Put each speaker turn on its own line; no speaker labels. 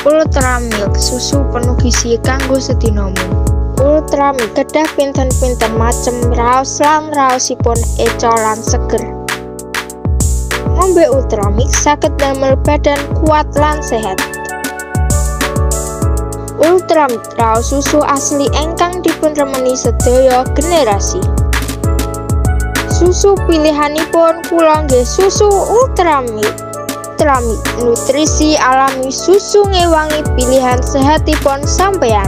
Ultra Milk, susu penuh gizi kanggo sedinamu. Ultra Milk kedah pinten-pinten macem raos lan raosipun eco lan seger. Ngombe Ultra Milk saged damel badan kuat lan sehat. Ultra Milk raos susu asli ingkang dipunremeni sedaya generasi. Susu pilihanipun kula nggih susu Ultra Milk. Ultra Milk, nutrisi alami susu ngewangi pilihan sehatipun sampeyan.